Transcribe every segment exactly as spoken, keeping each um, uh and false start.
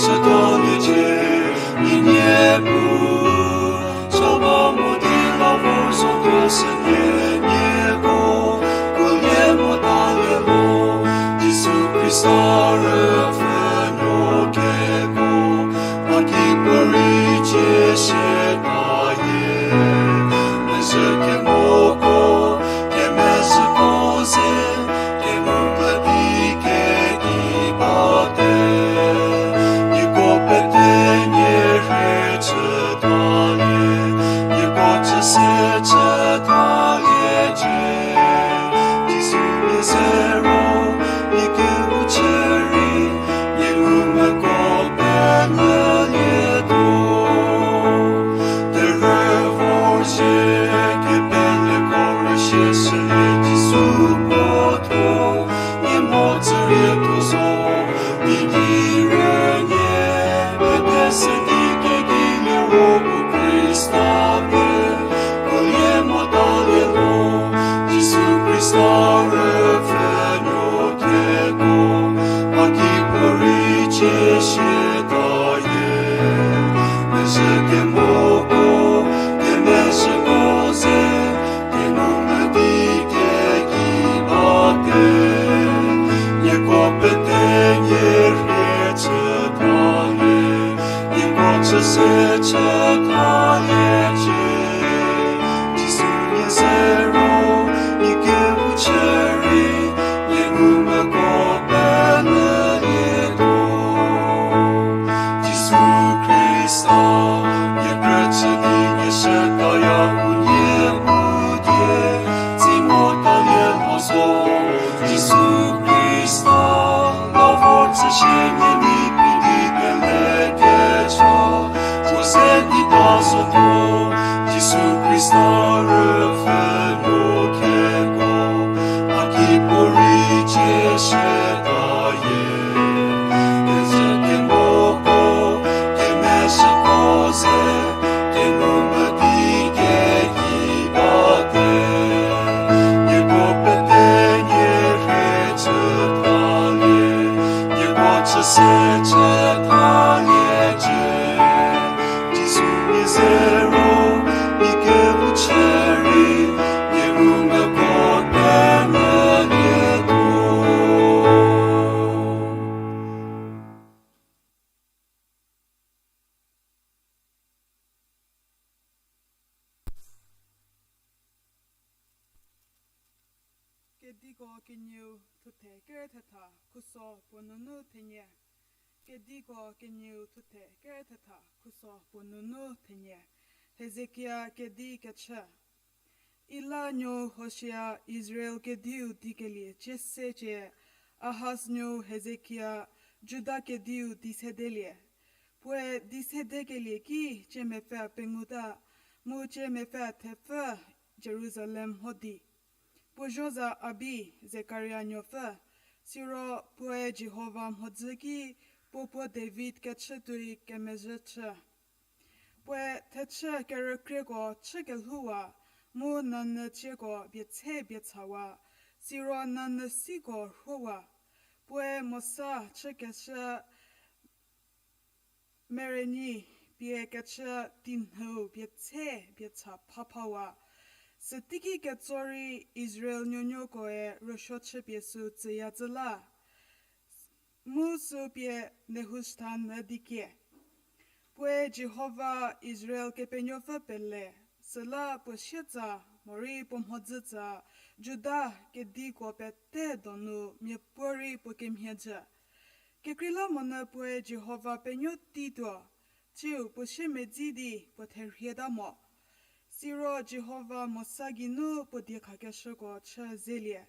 Chütaliecie, nie Niepuu, chaba mo di la vor zotuo sü nie nieko, kuolie motalie lo, Jisu Khrista rüpfhünuo keko, mha kipuorei cie shie talie, mezhü kemoko, kemezhüko ze, kengumvü di kedi bate, nieko pete nie rhie chütalie, nieko chüse chütaliecie, Jisu nie ze ro, nie kehou chü rei, nie ngumvüko penyülietuo. Terhü vor zie kepeleko rüsie shülie Jisu puo thuo, nie mhodzü rietuo zo, idi rünie, pete se di kekiliro bu Khrista pie, kuolie motalie lo, Jisu Khrista rüpfhünuo keko, mha kipuorei cie shie talie, mezhü kemoko, kemezhüko ze, kengumvü di kedi bate, nieko pete nie rhie chütalie, nieko chüse chütaliecie, Jisu nie ze ro, nie kehou chü rei, nie ngumvüko penyülietuo. Jisu Khrista, nie krüchü di nie shütaya u Niepuu die, tsi motalie mo zo. Jisu Khrista, la vor tsüshie nie ni phi di kele kecha, puo ze di ta zotuo, Jisu Khrista rüpfhünuo keko, mha kipuorei cie shie talie, kezhü kemoko, kemezhüko ze, kengumvü di kedi bate, nieko pete nie rhie chütalie, nieko chüse chütaliecie, Jisu nie ze ro, nie kehou chü rei, nie ngumvüko penyülietuo. Kediko kenieu thuthe kere thetha khuso puo nunu thenie. Kediko kenieu thuthe kere thetha khuso puo nunu thenie. Hezekia kedi kechü. Ela nuo Hosia Israel kediu dikelie cie secie, Ahaz nuo Hezekia Juda kediu di sedelie. Puoe di sedekelie ki cie mepfü penguta, mu cie mepfü thepfü Jerusalem mho di. Puo zuo za Abi, Zekaria nuopfü, siro puoe Jihova mhodzü ki puo puo David kechü tuoi kemezhü chü. Puoe thechü kerükrieko chükelhouwa, mu nanyü cieko bietse bietsawa, siro nanyü siko rhowa. Puoe Mosa chükeshü Mereni pie kechü tinhüu bietse bietsa phaphawa. Süteiki ketso rei Israel nuonuokoe rüsuo chüpie sü tsüya tsü la. Mu sü pie Nehushtan üdi kie. Puoe Jihova Israel Kepenuopfü pele, süla puo sietsa, morei puo mhodzütsa, Juda kediko pete donu miapuorei puo kemhie jü. Kekreilamonyü puoe Jihova penuo tei tuo, tsiu puo siemedzi di puo therhieta mo. Siro Jihova Mosa geinu puo diekhakeshüko chü zelie.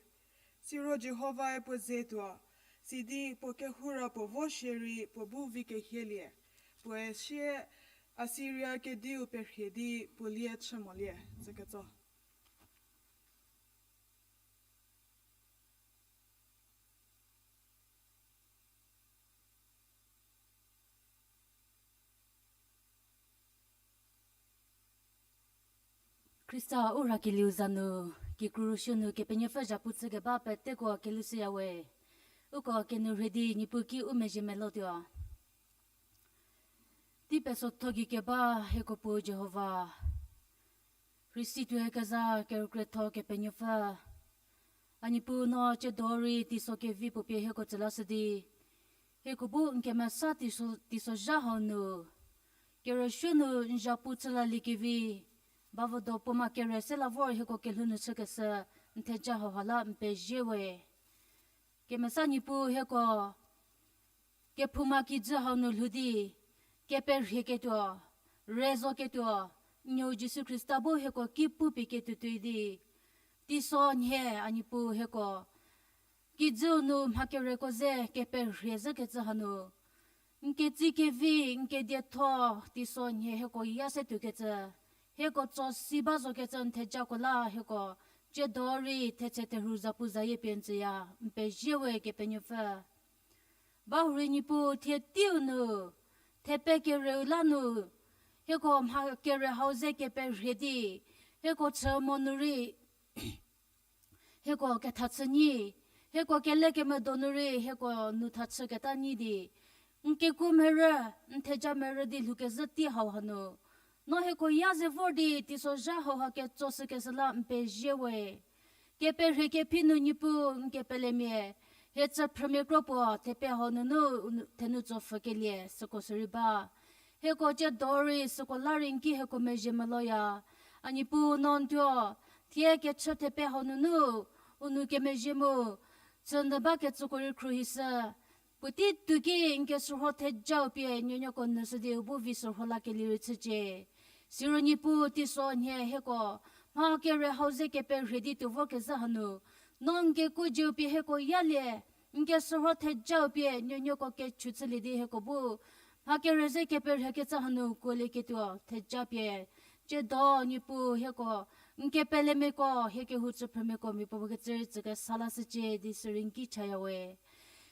Siro Jihovae puo ze tuo, sidi puo kehoura puo vo shierei puo bu vi kehielie. Puoe sie Assiria kediu perhie di puo lie chü molie, tsüketso. Khrista u rhakelieu za nu, kikru rüsuo nu Kepenuopfü zhapu chükeba peteko kelushüyawe. Uko kenu rhie di Niepuu ki u mezhie melotuo. Tei pesotho gei keba hieko Puo Jihova, rhei si tuokezha kerükrietho Kepenuopfü, a Niepuu no tsiedo rei teiso kevi puo pie hieko tsülashü di, hieko bu n kemesa teiso, teisozha hau nu, kerüsuo nu n zhapu chülaliekevi, bavo do puo ma kere se la vor hieko kelhou nu chükeshü, n theja hauha la n pezie we. Kemesa Niepuu hieko, kephouma kijü hau nu lhou di, keperhieketuo, re zoketuo, Nuou Jisu Khrista bu hieko ki pupie ketuo tuoi di, teiso nhie a Niepuu hieko, kijüu nu mha kereko ze keperhie zhükecü hanu, n ketsie kevi, n kedietho, teiso nhie hieko ya se tuokecü, hieko tso si ba zokecü n thejako la hieko, tsiedo rei thetse therhu zapuzayie pie n tsüya, n pezie we Kepenuopfü. Bahurei Niepuu thie teiu nu, thepe kereu la nu, hieko mha kere hau ze keperhie di, hieko chü mo nu rei, hieko ketha chü nyi, hieko kelekemedo nu rei hieko nu tha chüketa nyi di, n kekuo merü, n theja merü di lhoukezhü tei hau hanu, no hieko ya ze vor di teisozha hauha ketsoshükeshü la n pezie we. Keperhie kephi nu Niepuu n kepelemia, hie tsüphrümia kro puo thepe hau nunu u nu, thenu tsopfhükelie süko sürei ba. Hieko tsiedo rei süko la rei n ki hieko mezhie meloya. A Niepuu no n thuo, thie kechü thepe hau nunu, u nou kemezhie mu, chü nyü bakecüko rei khruohishü. Puotei tuoki n kesürho thejau pie nuonuoko nyüshü di u bu vi sürho lakelie rei chücie. Siro Niepuu teiso nhie hieko, mha kere hau ze keperhie di tuo vorkezhü hanu, no n kekuo jiu pie hieko yalie, n kesürho thejau pie nuonuoko kechu chülie di hieko bu, mha kere ze keperhiekecü hanu kuolieketuo theja pie, tsiedo Niepuu hieko, n kepelemiako, hie kehou tsüphrümiako mia puopuo kecü rei tsükesa lashücie di sürei n ki chaya we.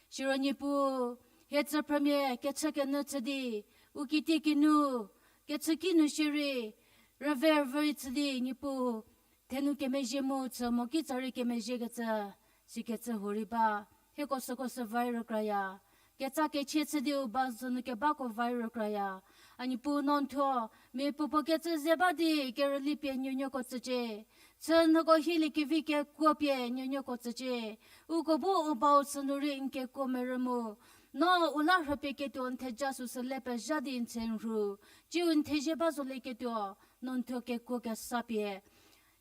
Siro Niepuu, hie tsüphrümia kechükenyü chü di, u kitiekinu, kechüki nu shierei, rüve rüvü rei chü di Niepuu, thenu kemezhie mu chü mo kitsa rei kemezhiekecü, sikecü huo rei ba, hieko süko sü va rei rükraya. Ketsa kechie chü di u ba zhü nu kebako va rei rükraya. A Niepuu no n thuo, mia puopuo kecü ze ba di kerüli pie nuonuoko tsücie. Chü nyüko hieliekevi kekuo pie nuonuoko tsücie. Uko bu u bau chü nu rei n kekuo merü mu, no u la rhüpie ketuo n theja süsü le pezha di n tse n rhu, tsiu n thezie ba zolieketuo, no n thuo kekuo kesa pie,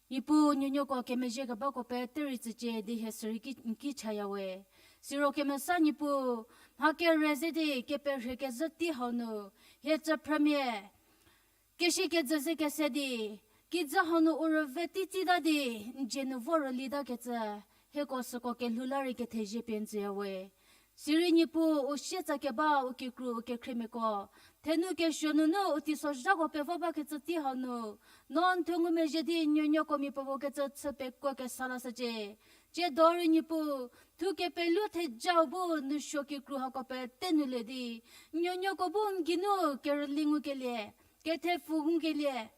Niepuu nuonuoko kemezhie kebako pete rei tsücie di hie sürei ki, n ki chaya we. Siro kemesa Niepuu, mha kere ze di keperhie kezhü tei hau nu, hie tsüphrümia keshi kejü ze kese di, kijü hau nu u rüve teitei ta di, n dzie nu vo rülitakecü, hieko süko kelhou la rei kethezie pie n tsüya we. Sirei Niepuu u sietsa keba u kikru u kekhriemiako, thenu kesuo nunu u teisozhako pevo bakecü tei hau nu, no n thuo ngumezhie di nuonuoko mia puopuo kecü chü pekuo kesa lashücie. Tsiedo rei Niepuu, thu kepelu thejau bu nousuo kikru hako pete nu le di, nuonuoko bu n geinu kerüli ngukelie, kethepfu ngukelie,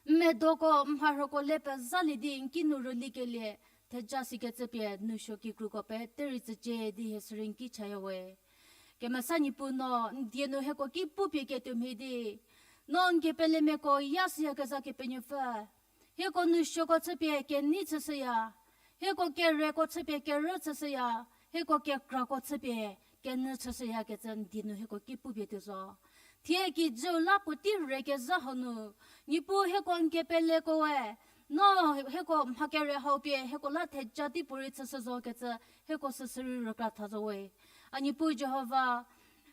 n medoko n mharhüko le pezhalie di n kinu rülikelie, theja sikecü pie nousuo kikruko pete rei tsücie di hie sürei n ki chaya we. Kemesa Niepuu no n die nu hieko ki pupie ketuo mhie di, no n kepelemiako ya süyakezha Kepenuopfü, hieko nousuoko chüpie kenei chüshüya, hieko kereko chüpie kerü chüshüya, hieko kekrako chüpie kenyü chüshüyakecü n die nu hieko ki pupie tuo zo. Thie kijüu la puotei rekezha hau nu, Niepuu hieko n kepelekoe, no hieko mha kere hau pie hieko la theja tei puorei chüshü zokecü hieko süsürei rükra tha zo we. A Niepuu Jihova,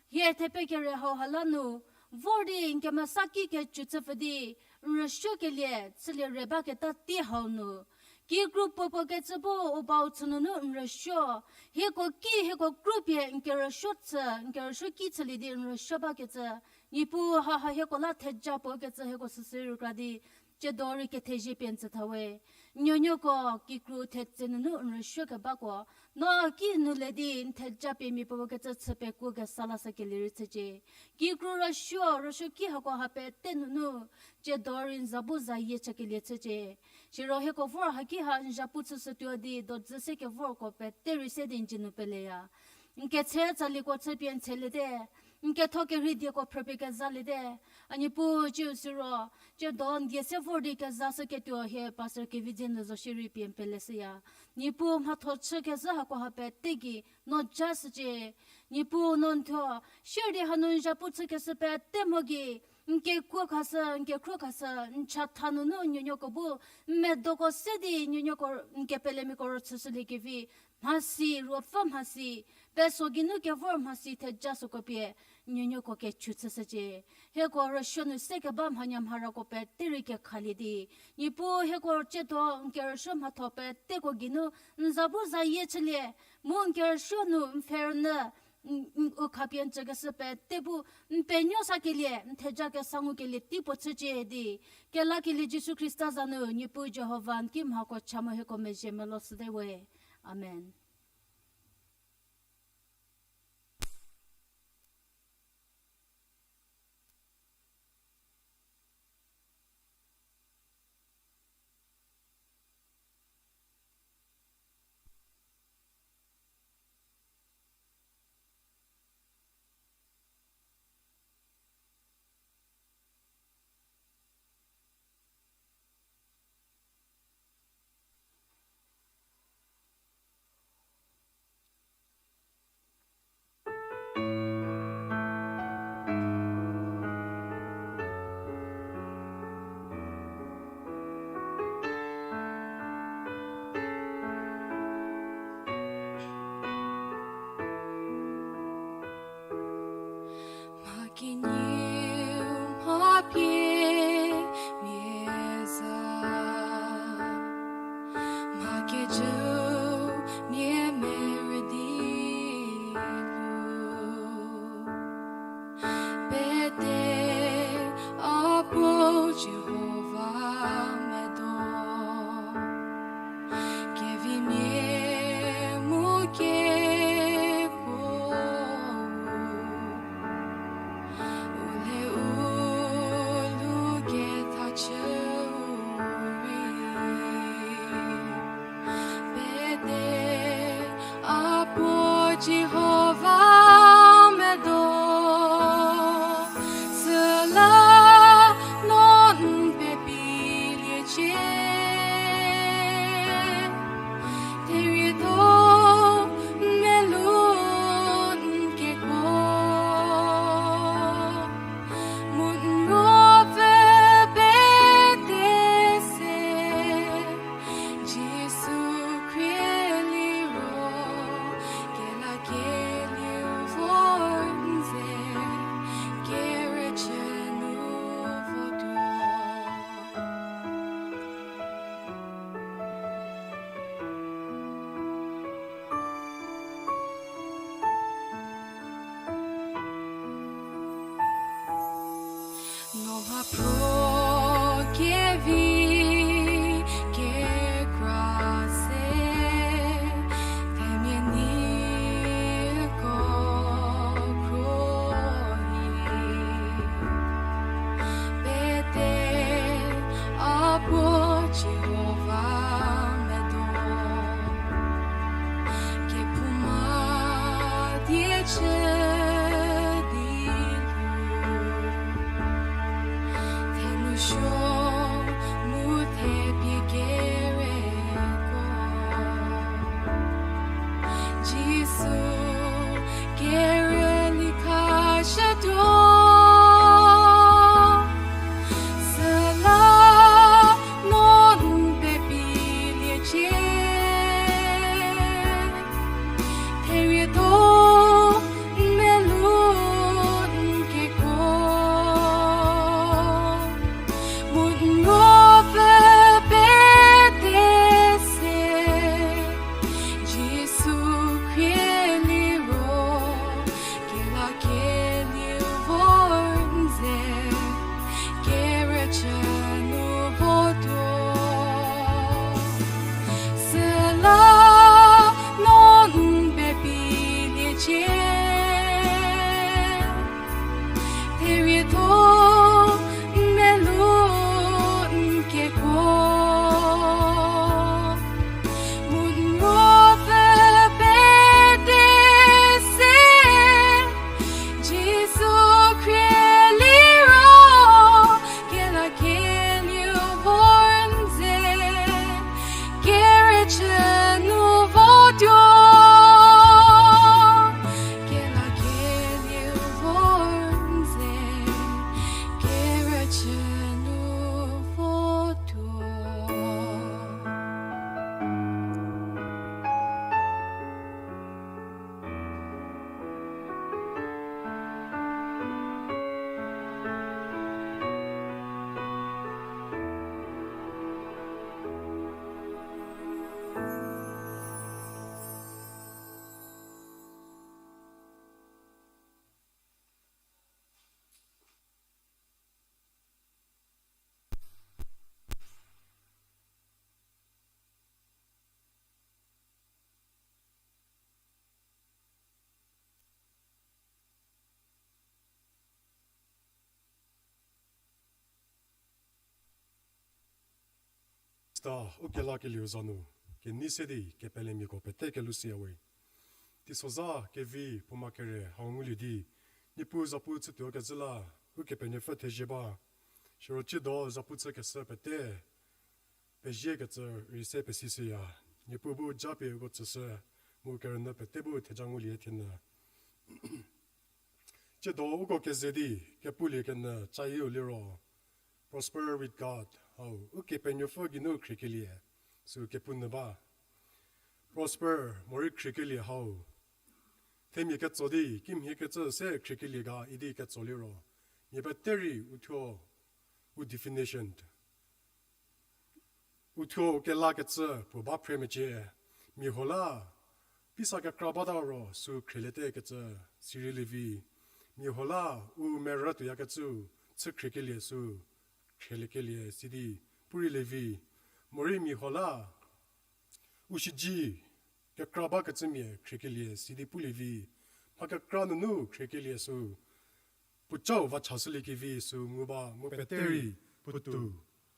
hie thepe kere hauha la nu, vor di n kemesa ki kecü chüpfü di, n rüsuokelie chülie re baketa tei hau nu, kikru puopuo kecü bu u bau chü nunu n rüsuo, hieko ki hieko kru pie n kerüsuo chü, n kerüsuo ki chülie di n rüsuo bakecü, Niepuu haha hieko la theja puo kecü hieko süsürei rükra di, tsiedo rei kethezie pie n tsü tha we. Nuonuoko kikru thetse nunu n rüsuo kebako, no ki nu le di n theja pie mia puopuo kecü chü pekuo kesa lashükelie rei chücie. Kikru rüsuo, rüsuoki hako ha pete nunu, tsiedo rei n za bu zayie chükelie chücie. Siro hieko vor haki ha n zhapu chüshütuo di dozü se kevorko pete rei se di n dzie nu peleya. N ketse tsalieko chüpie n tseliete, N ketho kerhei dieko phrüpie kezaliete. A Niepuu, ciu siro, tsiedo n die se vor di kezashüketuo hie Pastor Kevidze nu zo shierei pie n peleshüya. Niepuu, mhatho chükezhü hako ha pete gei no jashücie. Niepuu, no n thuo sier di hanu n zhapu chükeshü pete mho gei, n kekuo khashü, n kekhruo khashü, n chatha nunu nuonuoko bu n medoko se di nuonuoko, n kepelemiako rüchüshüliekevi, mhasi, ruopfü mhasi, peso geinu kevor mhasi theja süko pie nuonuoko kechu chüshücie. Hieko rüsuo nu se keba mhanyamharako pete rei kekhalie di, Niepuu, hieko tsiedo n kerüsuo mhatho peteko geinu n za bu zayie chülie, mu n kerüsuo nu n pfhe rünyü, n, n, u khapie n tsükeshü pete bu n penuo sakelie, n theja kesa ngukelie teipuo chücie di, kelakelie Jisu Khrista za nu Niepuu Jihova n ki mhako cha mu hieko mezhie melo shüte we. Amen. Mha kenieu mha pie mia za, mha kejüu mia merü di lu. Pete a puo Jihova medo. Kevimia mu kekuo u le u lu ketha chüu rei. Pete a puo Jihova medo, süla no n pepiliecie. Therietho n melu n kekuo, mu n ruopfü pete se, Jisu khrie liro, kelakelie Ta ukelakelieu za nu, kenei se di kepelemiako pete kelusiya we. Teisozha kevi puoma kere hau ngulie di, Niepuu zapu chütuo kezhü la, Ukepenuopfü thezie ba. Siro tsiedo zapu chükeshü pete, peziekecü rei se pesishüya. Niepuu bu japie uko tsüshü, mu kerünyü pete bu theja ngulie thienü. Tsiedo uko keze di, kepulie kenyü cayieu liro, Prosper with God, hau, Ukepenuopfü geinu khriekelie, sü kepu nyü ba. Prosper, morei khriekelie hau. Themia ketso di, kimhiekecü se khriekelie ga idi ketso liro, mia pete rei uthuo, u definition uthuo ukelakecü puo ba phre mecie. Mia huo la, pisa kekra bata ro sü khrieliete kecü, sirei lievi. Mia huo la, u merü tuoyakecü, chü khriekelie sü, khrieliekelie sidi, pu rei lievi. Morei mia huo la, u shiji, kekra bakecümia khriekelie sidi pulievi. Mha kekra nunu khriekelie sü, puocau vachashüliekevi sü ngu ba mu pete rei, puotou,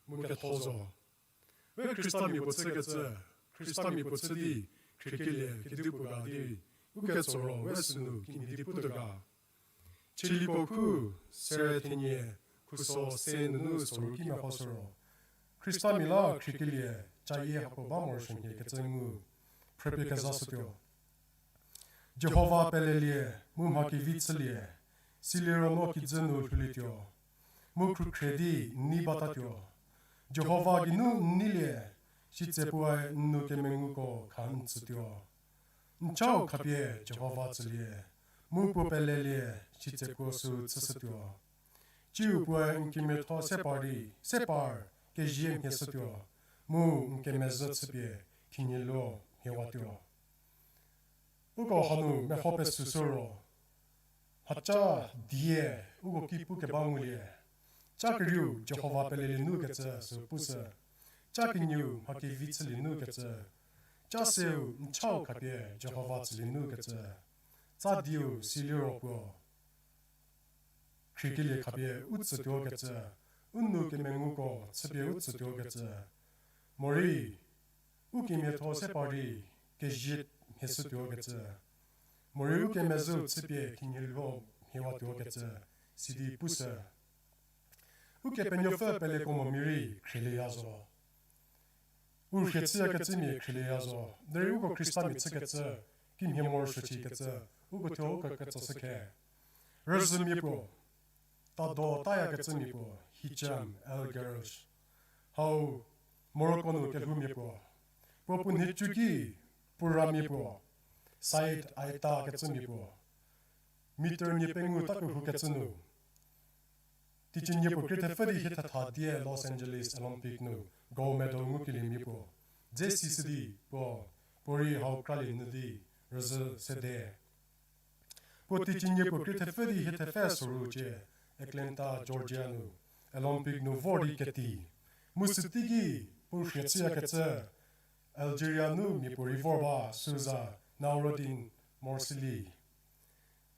mu ketho zo. We Khristamia puo chükecü, Khristamia puo chü di, khriekelie kedipuo ga di, u ketso ro we sünu kimhie di putuo ga. Chili puo khu, sere thenie, khuso se nunu soru ki mehoshü ro, Khristamia la khriekelie, cayie hako ba morosuo nhie kecü ngu, phrüpie kezashütuo. Jihova pelelie, mu mha kevi chülie, siliro no kijü nu lhoulietuo, mu khrükhrie di n nei batatuo. Jihova geinu n neilie, sitse puoe n nou kemenguko kha n tsütuo. N chau khapie Jihova tsülie, mu puo pelelie, sitse puo sü chüshütuo. Tsiu puoe n kemiatho se par di, se par, kezie mhie shütuo, mu n kemezhü chüpie khinhieluo mhiewatuo. Uko hanu meho pesüshü ro, mhaca die uko ki pukeba ngulie, ca kerieu Jihova pelelie nu kecü sü pushü, ca kenieu mha kevi chülie nu kecü, ca seu n chau khapie Jihova tsülie nu kecü, tsa dieu siliro puo khriekelie khapie u tsütuo kecü, u nou kemenguko chüpie u tsütuo kecü, morei u kemiatho se par di kezie mhie shütuo kecü, morei u kemezhü chüpie khinhieluo mhiewatuo kecü, sidi pushü. Ukepenuopfü peleko mo mia rei khrielieya zo. U rhie chüyakecümia khrielieya zo, derei uko Khristamia chükecü, kimhie morosuo chükecü, uko thuo uko ketso shükhe. Rüzhümia puo, tado tayakecümia puo, Hichem El Guerrouj. Hau, Morocco nu kelhoumia puo. Puo puo nhicu ki, puo ramia puo, Said Aita kecümia puo. Meter nie pengou ta kehou kecü nu. Teicie nie puo krie thepfü di hie thetha die Los Angeles Olympic nu gold medal ngukeliemia puo. Dze sishü di puo, puorei hau kralie nyü di rüzhü sede. Puo teicie nie puo krie thepfü di hie thepfü soru cie Atlanta, Georgia nu, Olympic nu vor di keti. Mu süteiki puo rhie chüyakecü Algeria nu mia puorei vor ba süza Noureddine Morcilli.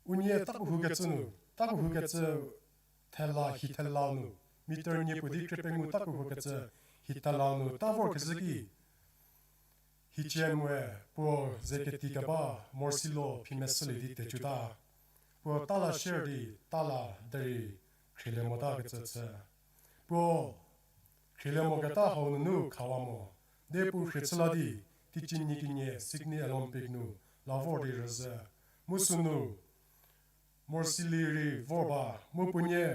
Unie takehou kecü nu, takehou kecü thela hi thela nu, meter nie puo di krie pengou takehou kecü hi thela nu ta vor kezhü ki, Hichem we puo ze keti keba Morcillo phi meshülie di tecuta. Puo tala shier di tala derei khrielie mota kecü chü. Puo khrielie moketa hau nunu khawa mo. De puo rhie chü la di, teicie nie kenie Sydney Olympic nu la vor di rüzhü. Mu sünu, Morcilli rei vor ba, mu puonie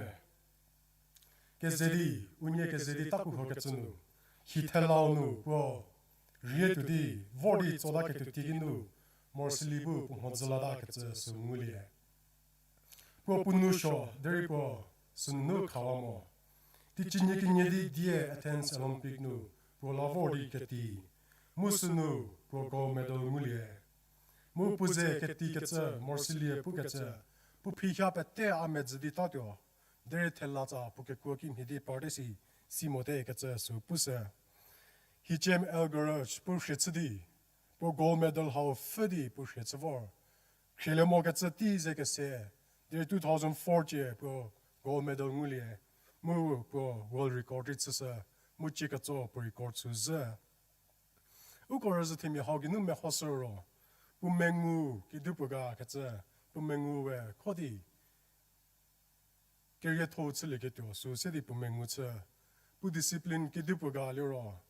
keze di, unie keze di takehou kecü nu, hi thelau nu puo rie tuo di, vor di tsotaketuo teiki nu, Morcilli bu puo mhodzü lata kecü sü ngulie. Puo puo nou suo, derei puo sünunu khawa mo. Teicie nie kenie di die Athens Olympic nu, puo la vor di keti. Mu sünu, puo gold medal ngulie. Mu puo ze keti kecü, Morcillie pukecü, puo phiha pete a medzü di tatuo. Derei thelatsa puo kekuo kimhie di parte si, si mote kecü sü pushü. Hichem El Guerrouj puo rhie chü di, puo gold medal hau pfhü di puo rhie chü vor. Khrielie mokecü tei ze kese, derei two thousand four cie puo gold medal ngulie, mu puo world record rei chüshü, mu cie ketso puo record sü zhü. Uko rüzhü themia hau geinu mehoshü ro, puo mengu kedipuo ga kecü, puo mengu we kho di kerietho-u chülieketuo sü se di puo mengu chü. Puo discipline kedipuo ga liro,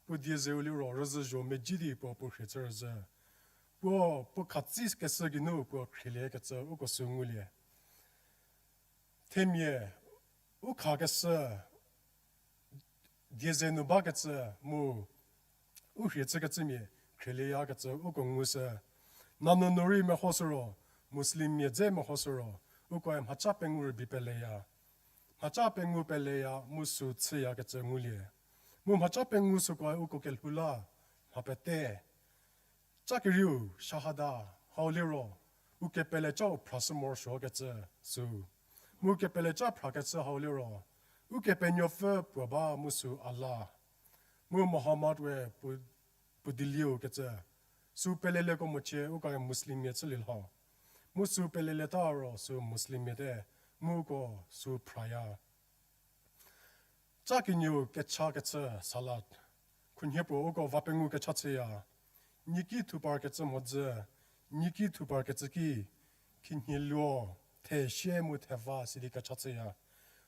puo die zeu liro rüzhü zho medzi di puo puo rhie chü rüzhü. Puo, puo khatsi keshü geinu puo khrielie kecü uko sü ngulie. Themia u khakeshü, die ze nu bakecü mu u rhie chükecümia khrielieyakecü uko ngushü. Nanyü nu rei mehoshü ro, Muslimmia dze mehoshü ro, ukoe mhaca pengou rübei peleya. Mhaca pengou peleya mu sü chüyakecü ngulie. Mu mhaca pengou sükoe uko kelhou la mha pete. Ca kerieu shahada hau liro, u kepele cau phrashü morosuokecü sü. Mu kepele ca phrakecü hau liro, Ukepenuopfü puo ba mu sü Allah. Mu Muhammad we puo, puo dielieu kecü. Sü pelelieko mochie ukoe Muslimmia chülie lho. Mu sü pelelieta ro sü Muslimmia te, mu uko sü phraya. Ca kenieu kechakecü salat. Khunhie puo uko va pengou kecha chüya. Niaki thupar kecü mhodzü, niaki thupar kecü ki, khinhie luo, thesie mu theva sidi kecha chüya.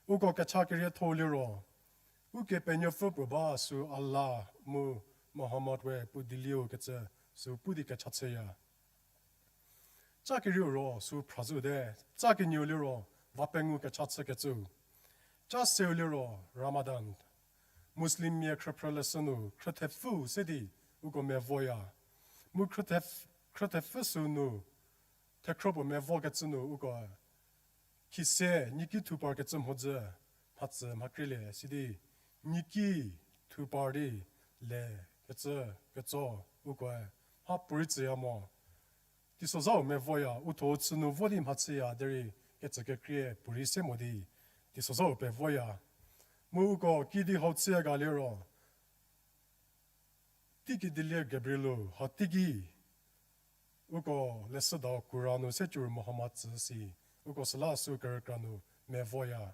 Uko kecha kerietho-u liro, Ukepenuopfü puo ba sü Allah mu Muhammad we puo dielieu kecü sü pu di kecha chüya. Ca kerieu ro sü phra zhüte, ca kenieu liro va pengou kecha chükecü. Ca seu liro Ramadan. Muslimmia khrüphrüleshü nu khrüthepfü se di uko mevoya. Mu khrüthepf-, khrüthepfü sü nu, thekhro puo mevokecü nu uko khise niaki thupar kecü mhodzü, mhatsü mhakrelie sidi, niaki thupar di le kecü ketso ukoe mha puorei tsüya mo. Teisozhau mevoya, u thuo chü nu vo di mhachüya derei kecü kekrie puorei se mo di, teisozhau pevoya. Mu uko kidi hau chüya ga liro, teiki dilie Gabrielu ha teiki uko leshüdau Quran nu se cür Muhammad tsü si, uko süla sü kerükra nu mevoya.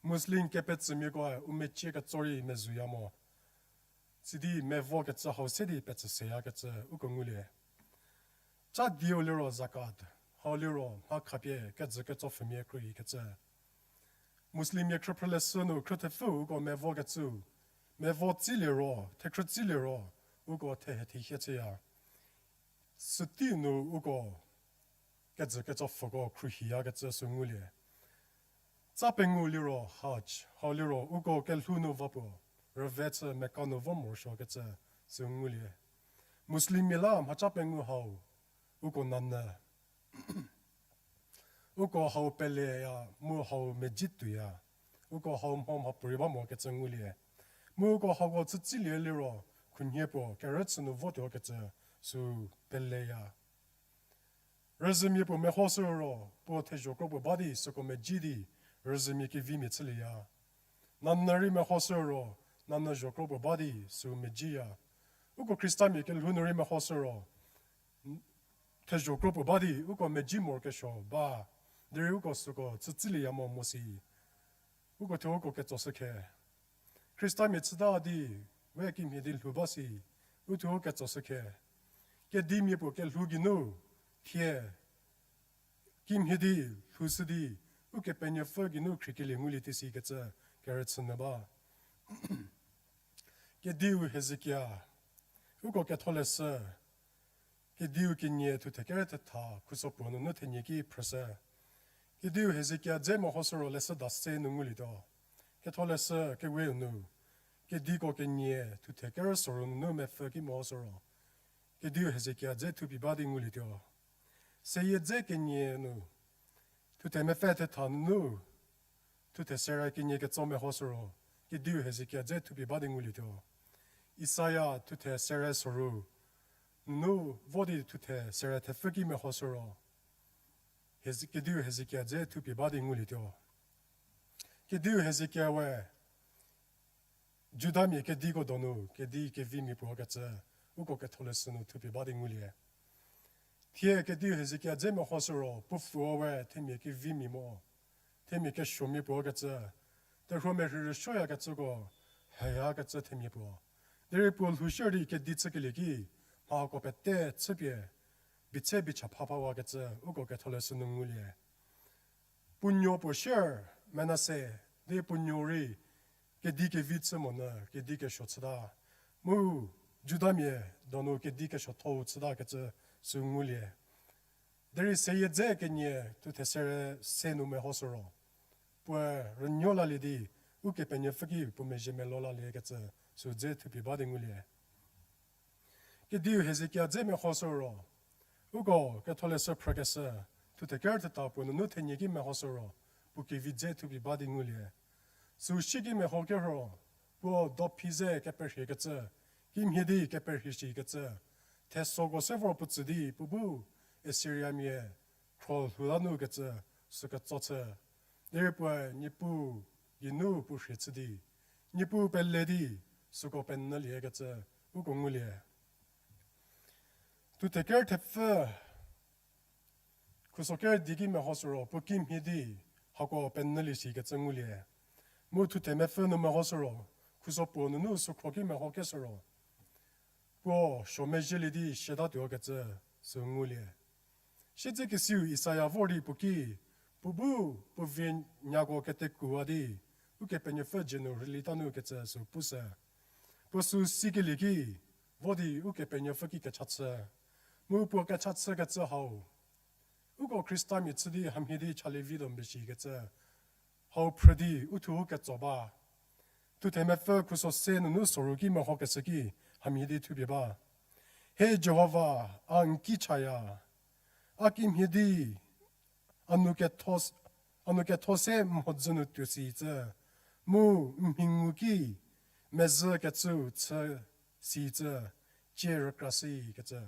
Muslim kepetsümiakoe u mecie ketso rei mezhüya mo. Sidi mevokecü hau se di petsü seyakecü uko ngulie. Ca dieu liro zakat, hau liro mha khapie kejü ketsopfhümia khruohikecü. Muslimmia khrüphrüleshü nu khrüthepfü uko mevokecü, mevo tsilie ro, thekhrü tsilie ro, uko thehe thehie chüya. Sütei nu uko kejü ketsopfhüko khruohiyakecü sü ngulie. Ca pengou liro Hajj, hau liro uko kelhou nu va puo, rüve chü Mecca nu vo morosuokecü sü ngulie. Muslimmia la mhaca pengou hau, uko nanyü. Uko hau peleya mu hau medzi tuoya. Uko hau mho mha puorei ba mokecü ngulie. Mu uko hauko chütsilie liro, khunhie puo kerüchü nu votuokecü sü peleya. Rüzhümia puo mehoshü ro, puo thezhokro puo ba di süko medzi di, rüzhümia kevimia chülieya. Nanyü rei mehoshü ro, nanyü zhokro puo ba di sü medziya. Uko Khristamia kelhou nu rei mehoshü ro, thezhokro puo ba di uko medzi morokesuo ba, derei uko süko chütsilieya mo mo si. Uko thuo uko ketsoshükhe. Khristamia chüta di, we kimhie di lhou ba si, u thuo ketsoshükhe. Kedimia puo kelhou geinu, thie, kimhie di, lhoushü di, Ukepenuopfü geinu khriekelie ngulie tei sikecü kerüchü nyü ba. Kediu Hezekia, uko ketholeshü, kediu kenie thuthe kere thetha khuso puo nunu thenie ki phrüshü. Kediu Hezekia dze mehoshü ro leshüda se nu ngulietuo. Ketholeshü keweu nu, kediko kenie thuthe kere soru nunu mepfü ki mehoshü ro, kediu Hezekia dze thupie ba di ngulietuo. Seyie dze kenie nu, thuthe mepfü thetha nunu, thuthe sere kenie ketso mehoshü ro, kediu Hezekia dze thupie ba di ngulietuo. Isaia thuthe sere soru nunu vo di thuthe sere thepfü ki mehoshü ro, Heze-, kediu Hezekia dze thupie ba di ngulietuo. Kediu Hezekia we, Judamia kediko donu kedi kevimia puo kecü, uko ketholeshü nu thupie ba di ngulie. Thie kediu Hezekia dze mehoshü ro, puo pfüo we themia kevimia mo, themia kesuomia puo kecü, terhuo merhei rüsuoyakecüko, heyakecü themia puo. Derei puo lhou shierei kedi chükelie ki, mhako pete chüpie, bichü bicha phapawakecü, uko ketholeshü nu ngulie. Puo nuo puo shier, Manase, di puo nuo rei, kedi kevi chü monyü, kedi kesuo chüta. Mu, Judamia, donu kedi kesuothou chütakecü, sü ngulie. Derei seyie dze kenie thu these se nu mehoshü ro. Puoe rünuo lalie di, Ukepenuopfü ki puo mezhie melo laliekecü, sü dze thupie ba di ngulie. Kediu Hezekia dze mehoshü ro. Uko ketholeshü phrükeshü, thu theker theta puo nunu thenie ki mehoshü ro, puo kevi dze thupie ba di ngulie. Sü shiki meho kerho, puo dophi ze keperhiekecü, kimhie di keperhie shikecü, thesoko se vor puo tsü di puo bu Assyriamia khro lhou la nu kecü sü ketso chü. Derei puoe Niepuu geinu puo rhie chü di, Niepuu pele di süko penyüliekecü uko ngulie. Thu theker thepfü, khuso ker di ki mehoshü ro, puo kimhie di hako penyülie shikecü ngulie. Mu thu themepfü nu mehoshü ro, khuso puo nunu sükhro ki mehokeshü ro, puo suo mezhielie di siatatuokecü sü ngulie. Siedzekesiu Isaia vor di puo ki, puo bu puo vie nyako ketekuwa di, Ukepenuopfü dzie nu rülita nu kecü sü pushü. Puo sü sikelie ki, vo di Ukepenuopfü ki kecha chü. Mu puo kecha chükecü hau, uko Khristamia chü di hamhie di chalie vituo mbe shikecü hau phrü di uthuo ketso ba. Thu themepfü khuso se nunu soru ki mehokeshü ki hamhie di thupie ba. He Jihova, a n ki chaya. A kimhie di, a nu ketho, a nu ketho se mhodzü nu tuo sicü, mu n mhingu ki mezhükecüu chü sicü, cie rükrashükecü.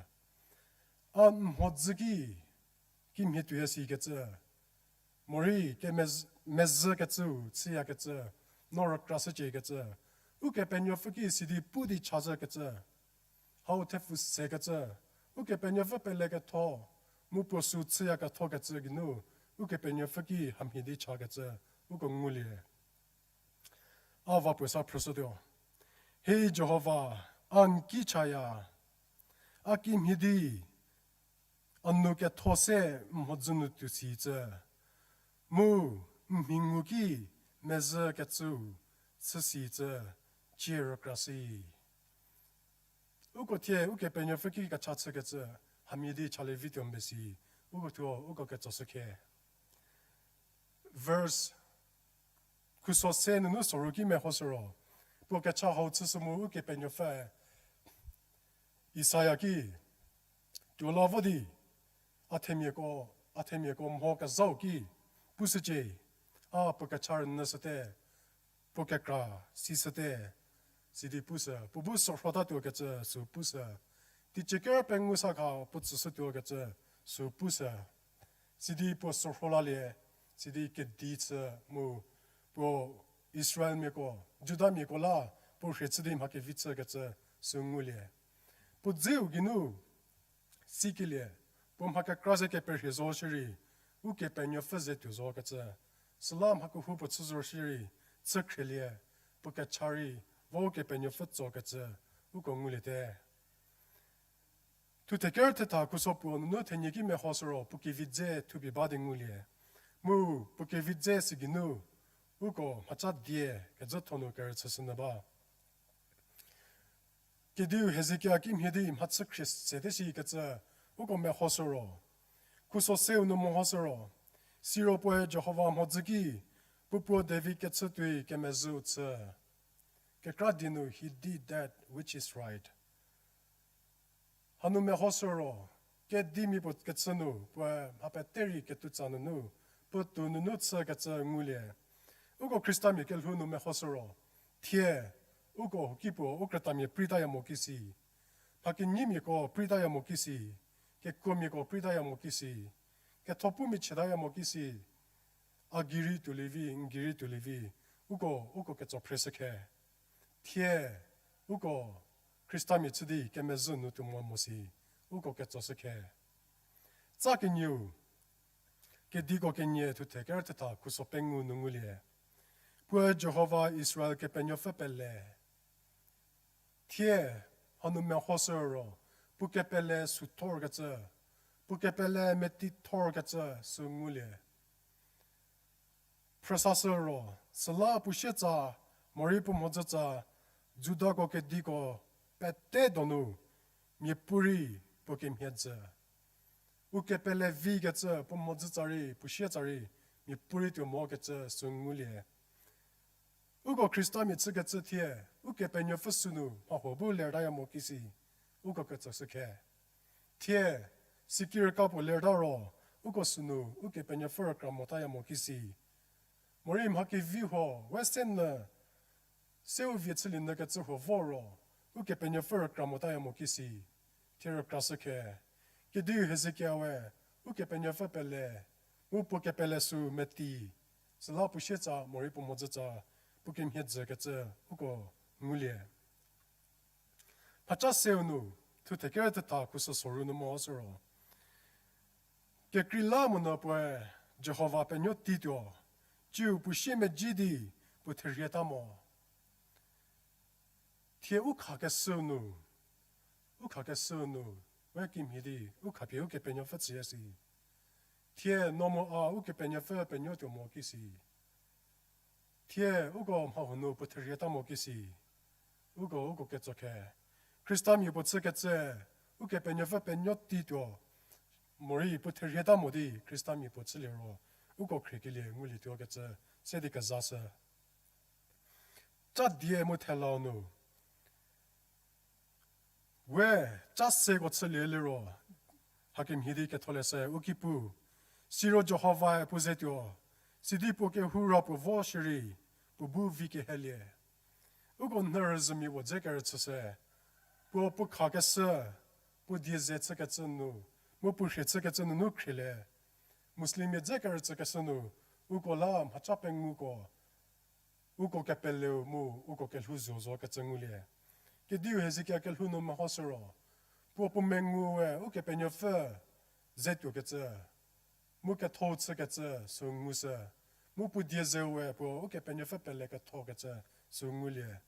A n mhodzü ki kimhie tuoya sikecü, morei kemezh-, mezhükecüu chüyakecü, no rükrashüciekecü, Ukepenuopfü ki sidi pu di chazhükecü, hau thepfu sekecü, Ukepenuopfü peleketho, mu puo sü chüyakethokecü geinu, Ukepenuopfü ki hamhie di chakecü, uko ngulie. A va puo sa phrüshütuo. He Jihova, a n ki chaya, a kimhie di, a nu ketho se mhodzü nu tuo sicü, mu n mhingu ki mezhükecüu chü sicü, cie rükrashü. Uko thie Ukepenuopfü ki kecha chükecü, hamhie di chalie vituo mbe si, uko thuo uko ketsoshü khe. Verse khuso se nunu soru ki mehoshü ro, puo kecha hau chüshü mu Ukepenuopfü Isaia ki, tuo la vo di, a themiako, a themiako mho kezhau ki pushücie, a puo kecha rünyüshüte, puo kekra sishüte, sidi pushü, puo bu sorhotatuokecü sü pushü. Teicie ker pengou sa kha puo tsüshütuokecü sü pushü. Sidi puo sorho lalie, sidi kedi chü mu puo Israelmiako, Judamiako la puo rhie chü di mha kevi chükecü sü ngulie. Puo dzeu geinu sikelie, puo mha kekra ze keperhie zo shierei, Ukepenuopfü ze tuo zokecü, süla mha kehoupuo chü zo shierei, chü khrielie, puo kecha rei, vo Ukepenuopfü tsokecü, uko nguliete. Thu theker thetha khuso puo nunu thenie ki mehoshü ro puo kevi dze thupie ba di ngulie. Mu puo kevi dze sü geinu, uko mhaca die kezhütho nu kerüchüshünyü ba. Kediu Hezekia kimhie di mhachü khrie sete shikecü, uko mehoshü ro. Khuso seu nu mehoshü ro. Siro puoe Jihova mhodzü ki, puo puo David kechü tuoi kemezhüu chü. Kekra die nu he did that which is right. Hanu mehoshü ro, kedimia puo kechü nu, puoe mha pete rei ketutsa nunu, puo tuo nunu chükecü ngulie. Uko Khristamia kelhou nu mehoshü ro, thie, uko huoki puo u krütamia preitaya mo kisi, mha kenyimiako preitaya mo kisi, kekuomiako preitaya mo kisi, kethopumia chietaya mo kisi, a gei rei tuolievi, n gei rei tuolievi, uko, uko ketso phreshü khe. Thie, uko Khristamia chü di kemezhü nu tuo mo mo si, uko ketsoshü khe. Tsa kenieu, kediko kenie thu theker thetha khuso pengou nu ngulie. Puoe Jihova Israel Kepenuopfü pele, Thie hanu mehoshü ro, puo kepele suthorkecü, puo kepele metithorkecü sü ngulie. Phrüsashü ro, süla puo sietsa, morei puo mhodzütsa, Judako kediko pete donu, miapuorei puo kemhie jü. U kepele vikecü, puo mhodzütsa rei, puo sietsa rei, miapuorei tuo mokecü sü ngulie. Uko Khristamia chükecü thie, Ukepenuopfü sünu mhahuo bu lertaya mo kisi, uko ketsoshü khe. Thie, sikirüka puo lerta ro, uko sünu Ukepenuopfü rükra motaya mo kisi. Morei mha kevi huo, we se nyü, seu vie chülie nyü kecü huo vo ro, Ukepenuopfü rükra motaya mo kisi. Thie rükrashü khe. Kediu Hezekia we, Ukepenuopfü pele, mu puo kepele sü meti, süla puo sietsa morei puo mhodzütsa, puo kemhie jükecü uko ngulie. Mhaca seu nu, thuthe kerü thetha khuso soru nu mo sü ro, kekreilamonyü puoe Jihova penuo tituo, tsiu puo siemedzi di puo therhieta mo. Thie u khakeshü nu, u khakeshü nu, we kimhie di u khapie Ukepenuopfü tsüya si. Thie no mu a Ukepenuopfü penuo tuo mo kisi. Thie uko mhahuo nu puo therhieta mo kisi. Uko, uko ketso khe. Khristamia puo chükecü, Ukepenuopfü penuo tituo, morei puo therhieta mo di Khristamia puo chülie ro, uko khriekelie ngulietuo kecü, se di kezashü. Ca die mu thelau nu, we, ca seko chülie liro, hakemhie di ketholeshü u ki pu, siro Jihovae puo ze tuo, sidi puo kehoura puo vo shierei, puo bu vi kehelie. Uko nhü rüzhümia puo dze kerüchüshü, puo puo khakeshü, puo die ze chükecü nu, mu puo rhie chükecü nunu khrielie. Muslimmia dze kerüchükeshü nu, uko la mhaca penguko, uko kepeleu mu uko kelhou zo zo kecü ngulie. Kediu Hezekia kelhou nu mehoshü ro, puo puo mengu we Ukepenuopfü ze tuokecü, mu ketho chükecü sü ngushü, mu puo die zeu we puo Ukepenuopfü pele ketho kecü sü ngulie.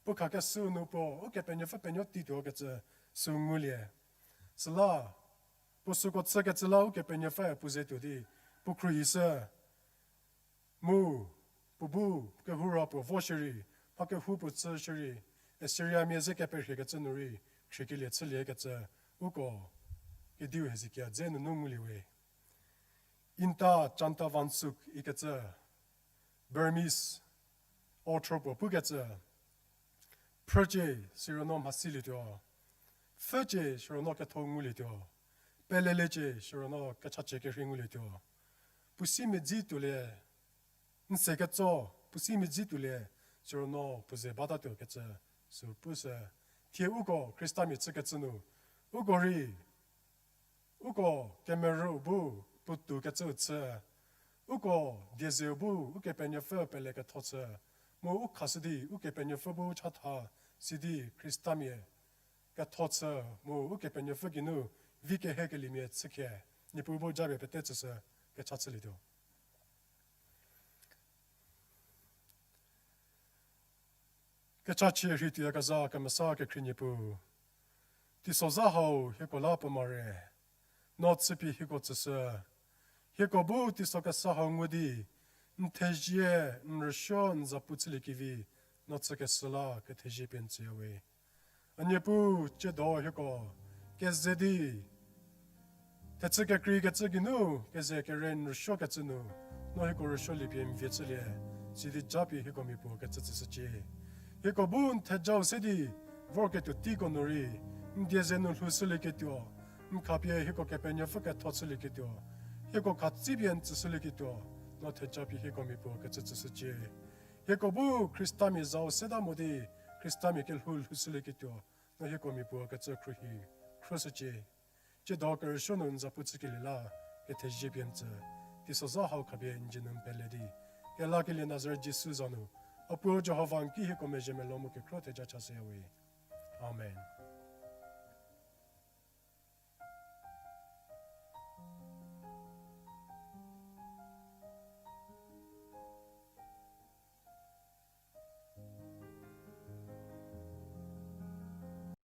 Puo khakeshü nu puo Ukepenuopfü penuo tituo kecü sü ngulie. Süla, puo süko chükecü la Ukepenuopfü puo ze tuo di, puo khruohishü, mu, puo bu, kehoura puo vo shierei, mha kehou puo chü shierei, Assiriamia ze keperhiekecü nu rei, khriekelie chüliekecü, uko, kediu Hezekia dze nunu ngulie we. Inta Chanta Wansuk ikecü, Burmese author puo pukecü, phrücie, siro no mhasilietuo. Pfhücie, siro no ketho ngulietuo. Peleliecie, siro no kechachie kerhei ngulietuo. Puo si medzi tuolie, n se ketso, puo si medzi tuolie, siro no puo ze batatuo kecü, sü pushü. Thie uko Khristamia chükecü nu, uko rei, uko kemerü bu puotou kecüu chü, uko diezeu bu Ukepenuopfü pele ketho chü, mu u khashü di Ukepenuopfü bu chatha, sidi Khristamia ketho chü, mu Ukepenuopfü geinu vi kehekeliemia chükhe, Niepuu bu japie pete tsüshü kecha chülietuo. Kechachie rhei tuoyakezha kemesa kekhrie Niepuu, teisozha hau hieko la puo mare, no chüpie hieko tsüshü, hieko bu teiso kesa hau ngu di, n thezie, n rüsuo, n zapu chüliekevi, no chükeshü la kethezie pie n tsüyawe. A Niepuu, tsiedo hieko keze di, thechü kekreikecü geinu keze kere n rüsuokecü nu, no hieko rüsuoliepie n vie chülie, sidi japie hieko mia puo kecü tsüshücie. Hieko bu n thejau se di vorketuo teiko nu rei, n die ze nu lhoushülieketuo, n khapie hieko Kepenuopfü ketho chülieketuo, hieko khatsipie n tsüshülieketuo, no thejapie hieko mia puo kecü tsüshücie. Hieko bu Khristamia zau seta mo di, Khristamia kelhou lhoushülieketuo, no hieko mia puo kecü khruohi khruoshücie. Tsiedo kerüsuo nu n zapu chükelie la kethezie pie n tsü, teisozha hau khapie n dzie nu n pele di, kelakelie Nazaret Jisu za nu, a Puo Jihova n ki hieko mezhie melou mu kekhro theja chashüyawe. Amen.